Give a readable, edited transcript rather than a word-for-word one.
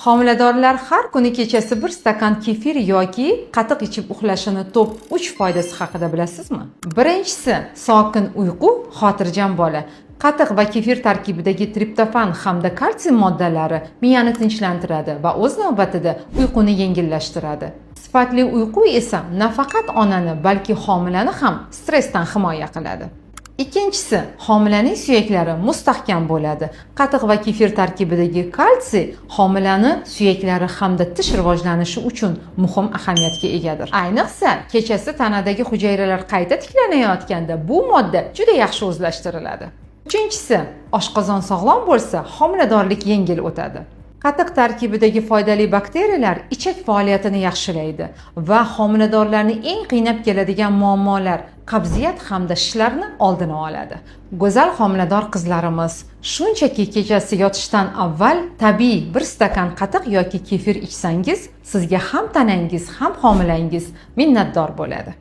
Homiladorlar har kuni kechasi bir stakan kefir yoki qatiq ichib uxlashini top 3 foydasi haqida bilasizmi? Birinchisi, sokin uyqu, xotirjam bola. Qatiq va kefir tarkibidagi triptofan hamda kalsiy moddalari miyani tinchlantiradi va o'z navbatida uyquni yengillashtiradi. Sifatli uyqu esa nafaqat onani, balki homilani ham stressdan himoya qiladi. Ikkinchisi, homilaning suyaklari mustahkam bo'ladi. Qatiq va kefir tarkibidagi kalsiy homilani suyaklari hamda tish rivojlanishi uchun muhim ahamiyatga egadir. Ayniqsa, kechasi tanadagi hujayralar qayta tiklanayotganda bu modda juda yaxshi o'zlashtiriladi. Uchinchisi, oshqozon sog'lom bo'lsa, homiladorlik yengil o'tadi. Qatiq tarkibidagi foydali bakteriyalar ichak faoliyatini yaxshilaydi va homiladorlarni eng qiynab keladigan muammolar, qabziyat hamda shishlarni oldini oladi. Go'zal homilador qizlarimiz, shunchaki kechasi yotishdan avval tabiiy bir stakan qatiq yoki kefir ichsangiz, sizga ham tanangiz, ham homilangiz minnatdor bo'ladi.